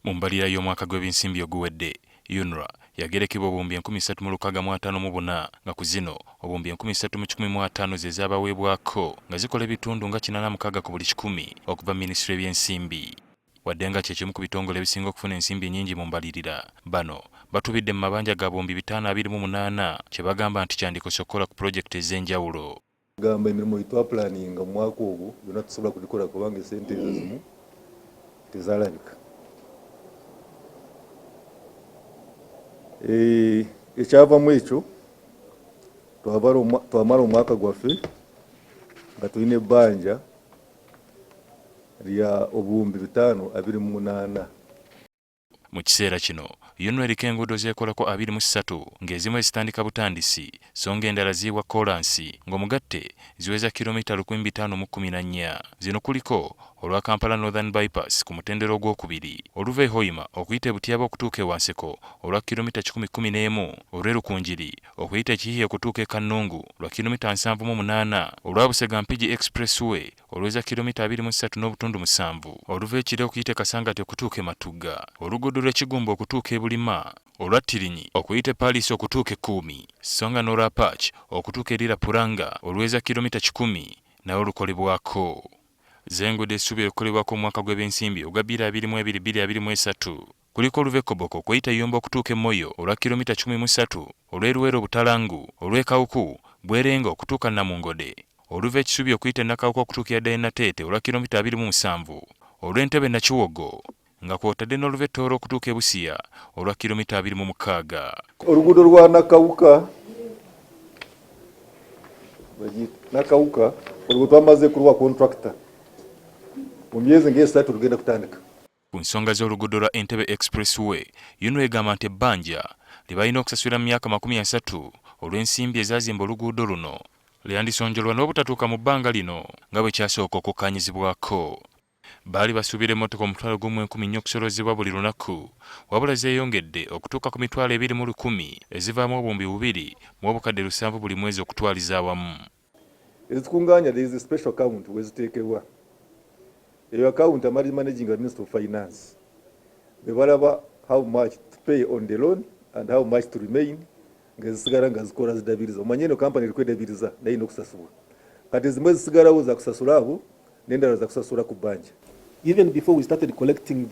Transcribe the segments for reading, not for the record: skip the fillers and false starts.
Mu mbalirira y'omwaka gw'ebyensimbi oguwedde, UNRA yagerekebwa obuwumbi 3654, nga ku zino obuwumbi 3150 ze zaabaweebwako, nga zikola ebitundu nga 86 ku buli kikumi okuva minisitule y'ebyensimbi. Wadde nga kye kimu ku bitongole ebisinga okufuna ensimbi ennyingi mu mbalirira, bano batubidde mu mabanja ga buwumbi 528 kye bagamba nti kyandikose okukola ku pulojekiti ez'enjawulo. Gamba emirimu gyetwapulaninga mu mwaka ogwo gyonna tusobola kugikola kubanga esente ezo zimu tezalabika. Ekyavamu ekyo twamala omwaka gwaffe nga tulina ebbanja lya obuwumbi 528. Mu kiseera kino UNRA eriko enguudo z'ekolako 23, ng'ezimu ezitandika butandisi so ng'endala ziyiibwa kkoolansi, ng'omugatte ziweza kiromita 1514. Zino kuliko olwa Kampala Northern Bypass ku mutendera ogwokubiri, oluva e Hoima okuyita e Butiaba okutuuka e Wanseko olwa kiromita 111, olw'e Rukungiri okuyita e Kihihi okutuuka e Kannungu lwa kiromita 78, olwa Busega Mpigi Expressway oluweza kiromita 23.7, oluva e Kira okuyita e Kasangati okutuuka e Matugga, oluguudo lw'e Kigumba okutuuka e Bulima, olwa Tirinyi okuyita e Paliisi okutuuka e Kuumi, so nga n'olwa Apac okutuuka e Lira Puranga oluweza kiromita 100 nalwo lukolebwako. Z'enguudo ezisuubirwa okukolebwako mu mwaka gw'ebyensimbi ogwa 2022 2023 kuliko oluva e Koboko okuyita e Yumbe okutuuka e Moyo olwa kiromita 103, olw'e Luweero Butalangu, olw'e Kawuku, Bwerenga okutuuka Namungode, oluva e Kisubi okuyita e Nakawuka okutuukira ddala e Nateete olwa kiromita 27, olw'e Ntebe Nakiwogo nga kw'otadde n'oluva e Tooro okutuuka e Busia olwa kiromita 26. Oluguudo lwa Nakawuka Nakawuka olwo twamaze kuluwa contractor mu myezi ng'esatu lugenda kutandika. Ku nsonga z'oluguudo lwa Entebbe Expressway, UNRA egamba nti ebbanja lye balina okusasulira mu myaka 30 olw'ensimbi ezaazimba oluguudo luno lyandisonjolwa n'obutatuuka mu bbanga lino nga bwe kyasooka okukkaanyizibwako. Baali basuubira emmotoka 10,400 okusoloozebwa buli lunaku, wabula zeeyongedde okutuuka ku 20,100 ezivaamu obuwumbi 2,700 buli mwezi okutwaliza awamu. Ezikungaanya, there is a special account weziteekebwa. Eyo account amali managing the Minister of Finance be balaba how much to pay on the loan and how much to remain, nga ezisigala nga zikola zidabiriza. Omanye eno company eriko edabiriza naye erina okusasulwa. Kati ezimu ezisigalawo za kusasula abo n'endala za kusasula ku bbanja. Even before we started collecting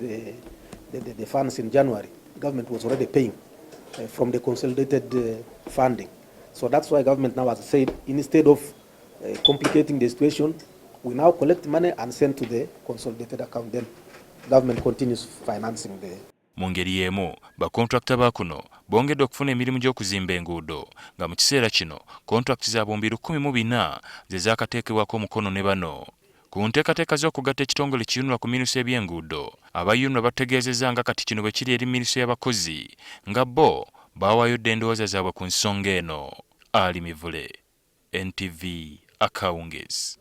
the funds in January, government was already paying from the consolidated funding. So that's why government now has said, instead of complicating the situation, we now collect money and send to the consolidated account. Then government continues financing the... Mu ngeri y'emu, bakontrakita ba kuno bongedde okufuna emirimu gy'okuzimba enguudo, nga mu kiseera kino kontrakiti za buwumbi 1004 ze zaakateekebwako omukono ne bano. Ku nteekateeka z'okugatta ekitongole ki UNRA ku minisitule y'ebyenguudo, aba UNRA bategeezezza nga kati kino bwe kiri eri minisitule y'abakozi, nga bo baawaayo dda endowooza zaabwe ku nsonga eno. Ali Mivule, NTV, Akawungezi.